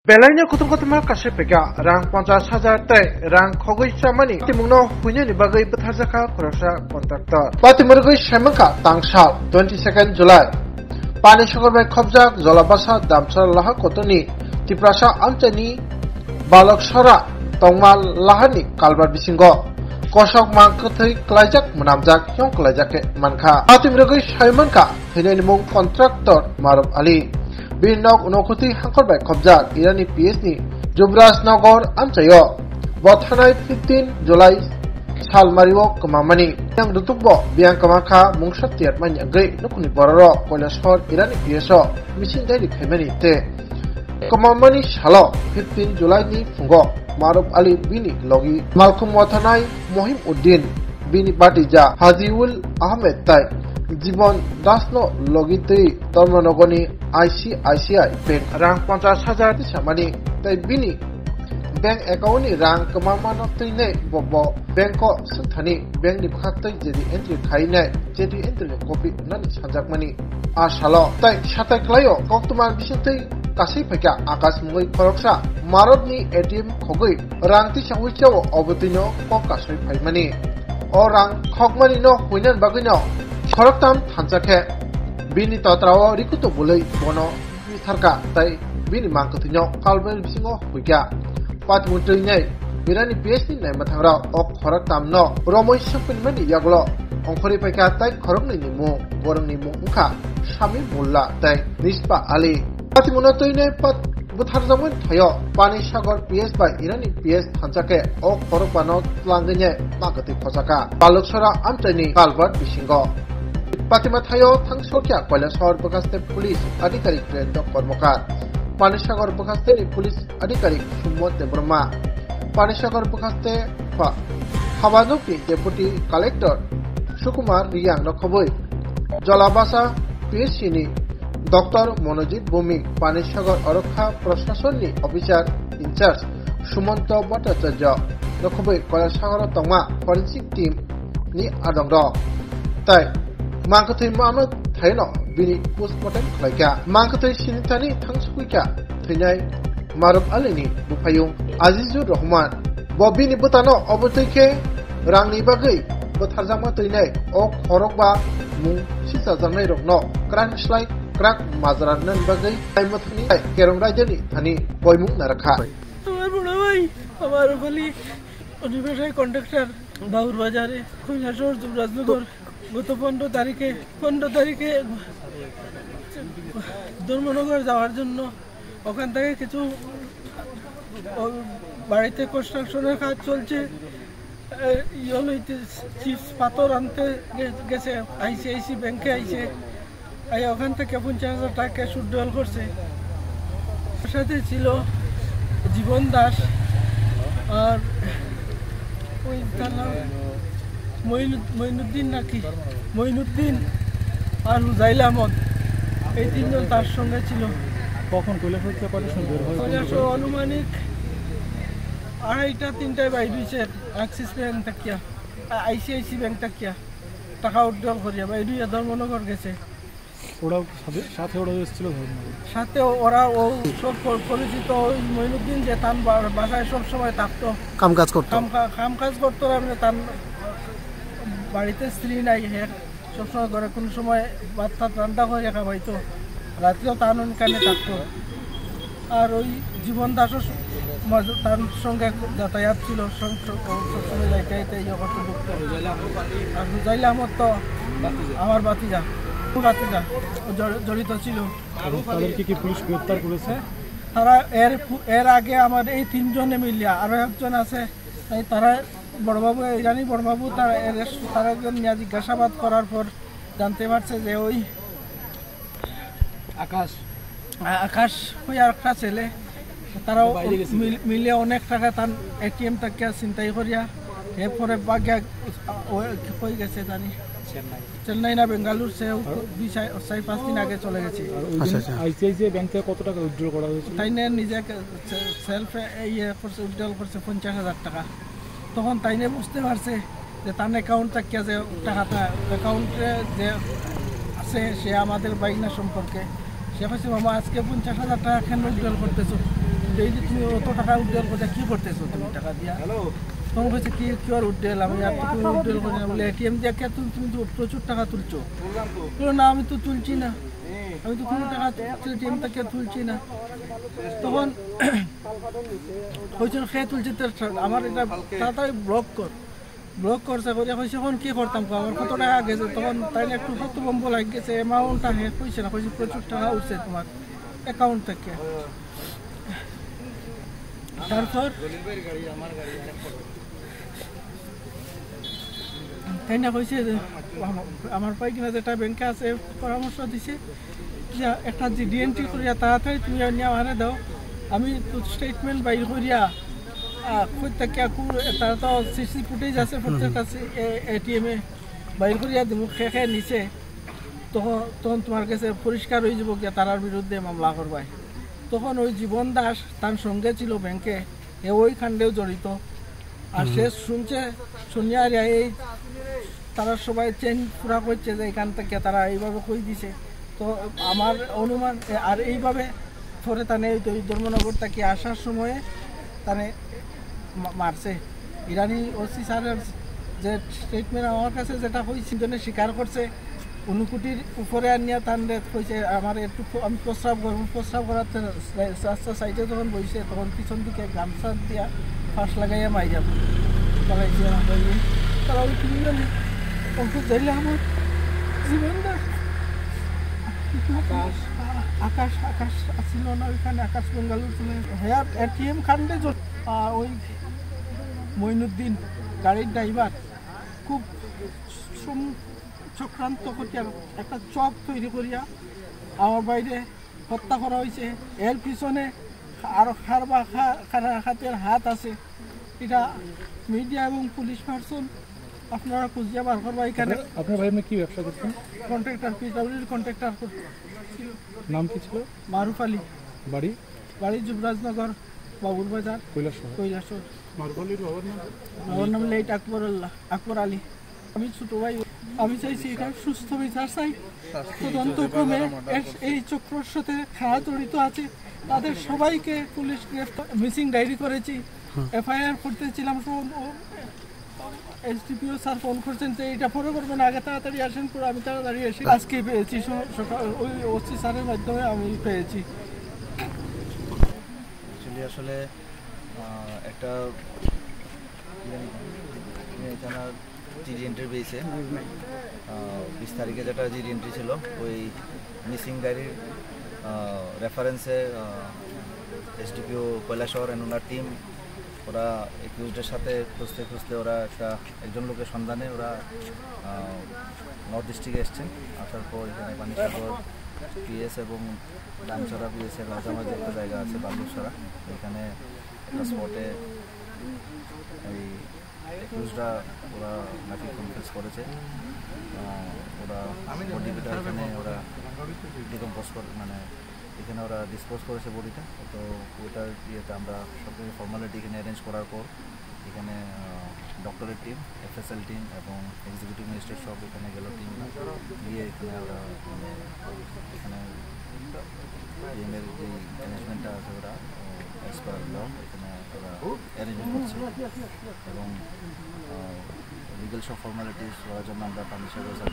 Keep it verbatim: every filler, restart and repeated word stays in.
Belaino kutung kutuma kasai phaikha rang ponchash hajar tei rang khogwi chamani patimungno huinani bagwi bwtharjakha khoroksa contractor. Patimung rwgwi saimankha tangsal twenty second July. Pani sogor bai khopjak Jolabasa Damchara Laha kotorni Tiprasa amchaini Baloksora tongma lahani kalbar bisingo kosok mang kwthwi klaijak mwnamjak yong klaijak khe mankha. Patimung rwgwi saimankha thwinaini mung contractor Maruf Ali. Bini nok nokhotwi hangkhor bai khopjak Irani P S ni Jubraj Nagar amchaio. Bo thanai fifteen July salmario kwmamani. Yang rutukbo biyang kwmakha mungsa tiyatmani agwi nukhungni bororok Koilashahar Irani P S o missing diary khaimani tei kwmamani salo fifteen July ni phungo Maruf Ali bini logi malkhung mothanai Mohim Uddin, bini batija Hajiul Ahmed tai Jibon Dasno logi twi Dharmanagarni I C I C I Bank rang ponchash hajar tisamani tai bini bank account ni rang kwmamano twinai bo bo bank o swngthani bank ni bwkhaktwi J D entry khainai J D entry ni copy wngnani sanjakmani. A salo tai satai klaio koktwma bisingtwi kasui phaikha Akash mungwi khoroksa Marupni A T M khogwi rang tisawi chao obotwino kok kasui phaimani. O rang khokmanino huinani bagwino khoroktham thansa khe bini totrao rikuto bwlwi bono tharkha tai bini mang kwthwino kalbari bisingo huikha. Patmung twinai Irani P S ni naima thangrao o khoroktham no romwi swpinmani yagulo ongkhorwi paikha tai khoroknwi ni mung borokni mung wngkha Sami Mulla tai Nispa Ali. Patimungno twinai pat bwtharjakmani thaio Pani Sagar P S bai Irani P S thansa khe o khorokbano tlangwinai makatwi khojaka Baluksora amchaini kalbar bisingo. Patima thaio thangsokya Koilashahar bwkhaste police adhikarik Rento Kormokar, Pani Sagar bwkhasteni police adhikarik Summo Debbarma, Pani Sagar bwkhaste pha-, Habanukni deputy collector Sukumar Riyang no khobwi Jolabasa P S C ni Doctor Monojit Bhumik, Pani Sagar Orokha Prasasonni officer in charge Sumanto Bhattacharya no khobwi Koilashaharo tongma forensic team ni adongrok tai mangkwthwi mano thaino bini postmortem khlaikha. Mangkwthwi sinithani thangsukha thwinai Maruf Alini buphayung Azizur Rahman. Bo bini bwtano obotwi khe rangni bagwi bwtharjakma twinai o khorokba mung sichajaknairokno kwrang slai kwrak majra rwnani bagwi tai mwthangni kerong raidani thani koimung narwkha. আমার বড় ভাই, আমার ওখানে অনিমেষ কন্ট্রাক্টর বাউর বাজারে, কৈলাসহর যুবরাজনগর। গত পনেরো তারিখে, পনেরো তারিখে ধর্মনগর যাওয়ার জন্য ওখান থেকে কিছু, ও, বাড়িতে কনস্ট্রাকশনের কাজ চলছে। এ, ইয়ে হইতে চিপস পাথর আনতে গে-, গেছে, আইসিআইসি ব্যাংকে আইছে। এই ওখান থেকে পঞ্চাশ হাজার টাকা ক্যাশ উইথড্রল করছে। ওর সাথে ছিল জীবন দাস আর ওই তার নাম মইনু-, মইনুদ্দিন নাকি? মইনুদ্দিন আর হুজাইল আহমদ, এই তিনজন তার সঙ্গে ছিল। কখন কৈলাসহর থেকে কটার সময় বের হয়? কৈলাসহর আনুমানিক আড়াইটা তিনটায় বাইর হইছে অ্যাক্সিস ব্যাংক থাকিয়া, আ-, আইসিআইসি ব্যাংক থাকিয়া টাকা উইথড্রল করিয়া বাইর হইয়া ধর্মনগর গেছে। ওরাও সাথে, সাথে ওরাও এসেছিল ধর্মনগর। সাথে ওরা, ও সব পর-, পরিচিত, ওই মইনুদ্দিন যে তার বা-, বাসায় সব সময় থাকতো। কাম কাজ করতো। কাম কা-, কাম কাজ করতো না, মানে তার বাড়িতে স্ত্রী নাই, হে সবসময় ঘরে কোনো সময় ভাত টাত রান্না করে খাওয়াইতো, রাত্রেও তার ওখানে থাকতো। আর ওই জীবন দাসও স-, মজ-, তার সঙ্গে যাতায়াত ছিল, সব, সব, ও সবসময় যাইতে আইতে ইয়ে করতে ঢুকতো। আর হুজাইল আহমদ তো আমার ভাতিজা, ভাতিজা, ও জড়-, জড়িত ছিল। এবং তাদেরকে কি পুলিশ গ্রেপ্তার করেছে? তারা এর পু-, এর আগে আমার এই তিনজনে মিলিয়া আরো একজন আছে, এই তারা বড়বাবু, ইরানি বড়বাবু, তারা এর, তারা একজন নিয়ে জিজ্ঞাসাবাদ করার পর জানতে পারছে যে ওই আকাশ। আ-, আকাশ ওই আর একটা ছেলে, তারাও বাইরে গেছে। মিল-, মিলে অনেক টাকা তার এটিএম থেকে ছিনতাই করিয়া এরপরে বাগিয়া, আ, ও কই গেছে জানি। চেন্নাই। চেন্নাই না বেঙ্গালুর সে আর দুই চার, চার পাঁচ দিন আগে চলে গেছে। আর ওই দিন আচ্ছা, আচ্ছা। আইসিআইসিআই ব্যাংক থেকে কত টাকা উইথড্র করা হয়েছিল? তাই না নিজে সে-, সেলফে ইয়ে করছে, উইথড্রল করছে পঞ্চাশ হাজার টাকা। তখন তাইনে বুঝতে পারছে যে তার অ্যাকাউন্ট থাকিয়া যে টাকাটা, অ্যাকাউন্টে যে আছে, সে আমাদের বাইক না সম্পর্কে। সে কইছে, "মামা, আজকে পঞ্চাশ হাজার টাকা কেন উইথড্রল করতেছো?" এই যে তুমি অত টাকা উইথড্রল করছো, কি করতেছো তুমি টাকা দিয়া? তখন বলছে, "কি, কি আর উইথড্রল? আমি আর তো কোনো উইথড্রল করি না।" বলে, "এটিএম দিয়ে কে তুমি, তুমি তো প্রচুর টাকা তুলছো।" বললাম তো। বললো, "না, আমি তো তুলছি না, আমি তো কোনো টাকা এটিএম থেকে তুলছি না।" তখন কইছেন, "কে তুলছে তোর টা-, আমার এটা তাড়াতাড়ি ব্লক কর।" ব্লক করছে, করিয়া কইছে, "এখন কি করতাম কও? আমার কত টাকা গেছে?" তখন তাইলে একটু হতভম্ব লাগি গেছে, অ্যামাউন্টটা হে কইছে না, কইছে, "প্রচুর টাকা উঠছে তোমার অ্যাকাউন্ট থেকে।" তারপর তাই না কইছে যে, "আমার, আমার পাই কিনা যেটা ব্যাংকে আছে, পরামর্শ দিছে।" ইয়া, একটা জিডি এন্ট্রি করিয়া তাড়াতাড়ি তুমি আনিয়া আমারে দাও। আমি তো স্টেটমেন্ট বাইর করিয়া, আহ, কই থাকিয়া কু-, তারা তো সিসি ফুটেজ আছে, হুম, হুম। প্রত্যেকটা সি-, এ-, এটিএম এ বাইর করিয়া দিমু, খে খে নিছে। তখন, তখন তোমার কাছে পরিষ্কার হয়ে যাবো গিয়া তারার বিরুদ্ধে মামলা করবায়। তখন ওই জীবন দাস তার সঙ্গে ছিল ব্যাংকে, এ ওই কাণ্ডেও জড়িত। আর হুম। সে শুনছে, শুনিয়া আর এই তারা সবাই চেইন পুরা করছে যে এখান থেকে তারা এইভাবে কই দিছে। তো আমার অনুমান, এ, আর এইভাবে ধরে তানে ওই তো ওই ধর্মনগর থেকে আসার সময়ে তানে মা-, মারছে। ইরানি ওসি স্যারের যে স্টেটমেন্ট আমার কাছে যেটা হয়েছে, জন্য স্বীকার করছে, ঊনকোটির উপরে আনিয়া তানরে কইছে, "আমার একটু প্র-, আমি প্রস্রাব করবো।" প্রস্রাব করাতে রা-, রাস্তা সাইডে যখন বইছে, তখন পিছন দিকে গামছা দিয়া ফাঁস লাগাইয়া মাইরা পালাইছে আমার ভাইয়ে। তারা ওই তিনজন অঙ্কুশ যাইলে আমার জীবন না। আকাশ। আকাশ, আকাশ আছিল না ওইখানে, আকাশ বেঙ্গালুর চলে। হ্যাঁ, এটিএম কাণ্ডে জড়-, আহ, ওই মঈনুদ্দিন, গাড়ির ড্রাইভার, খুব সম-, চক্রান্ত করিয়া একটা চক্র তৈরি করিয়া আমার বাইরে হত্যা করা হয়েছে। এর পিছনে আরো কারবা-, কা-, কারা-, কাতের হাত আছে। এটা মিডিয়া এবং পুলিশ পার্সন আপনারা খুঁজিয়া বার করবা এখানে। আপনার, আপনার ভাই এমনি কি ব্যবসা করছেন? কন্ট্রাক্টর, পিডব্লিউডির কন্ট্রাক্টর। নাম কি ছিল? মারুফ আলী। বাড়ি? বাড়ি যুবরাজনগর, বাবুর বাজার, কৈলাসহর। কৈলাসহর। মারুফ আলীর বাবার নাম? বাবার নাম লেট আকবর আল্লাহ, আকবর আলী। আমি ছোট ভাই, আমি চাইছি এটা সুস্থ বিচার চাই। তদন্ত ক্রমে এর, এই চক্রর সাথে কারা জড়িত আছে, তাদের সবাইকে পুলিশ গ্রেফতার, মিসিং ডায়েরি করেছি, হুম। এফআইআর করতেছিলাম, সব ও, এসডিপিও স্যার ফোন করছেন যে এটা পরে করবেন, আগে তাড়াতাড়ি আসেন, পুরো আমি তাড়াতাড়ি এসে আজকে পেয়েছি, স-, সকাল ওই ওসি স্যারের মাধ্যমে আমি পেয়েছি। অ্যাকচুয়ালি আসলে, আহ, একটা, কি জানি, কি জানি, থানার জিডি এন্ট্রি পেয়েছে। আহ, বিশ তারিখে যেটা জিডি এন্ট্রি ছিল, ওই মিসিং ডায়েরির, আহ, রেফারেন্সে, আহ, এসডিপিও কৈলাসহর and ওনার টিম, ওরা অ্যাকিউজডের সাথে খুঁজতে খুঁজতে ওরা একটা, একজন লোকের সন্ধানে ওরা, আহ, নর্থ ডিস্ট্রিক্টে এসছেন। আসার পর এখানে পানিসাগর পিএস এবং দামছড়া পিএস এর মাঝামাঝি একটা জায়গা আছে, বান্দুকছড়া, এখানে একটা স্পটে এই অ্যাকিউজরা ওরা নাকি কনফেস করেছে। আহ, ওরা বডি দুটা এখানে ওরা ডিকম্পোজ করে, মানে, এখানে ওরা ডিসপোজ করেছে বডিটা। তো ওটার ইয়েতে আমরা সব কিছু ফর্মালিটি এখানে অ্যারেঞ্জ করার পর এখানে, আহ, ডক্টরের টিম, এফএসএল টিম এবং এক্সিকিউটিভ ম্যাজিস্ট্রেট সব এখানে গেল টিম। গিয়ে এখানে ওরা, মানে, এখানে গেমের যে ম্যানেজমেন্টটা আছে ওরা, আহ, অ্যাজ পার ল এখানে ওরা অ্যারেঞ্জমেন্ট করছে এবং, আহ, লিগ্যাল সব ফর্মালিটিস করার জন্য আমরা পানিসাগর সাব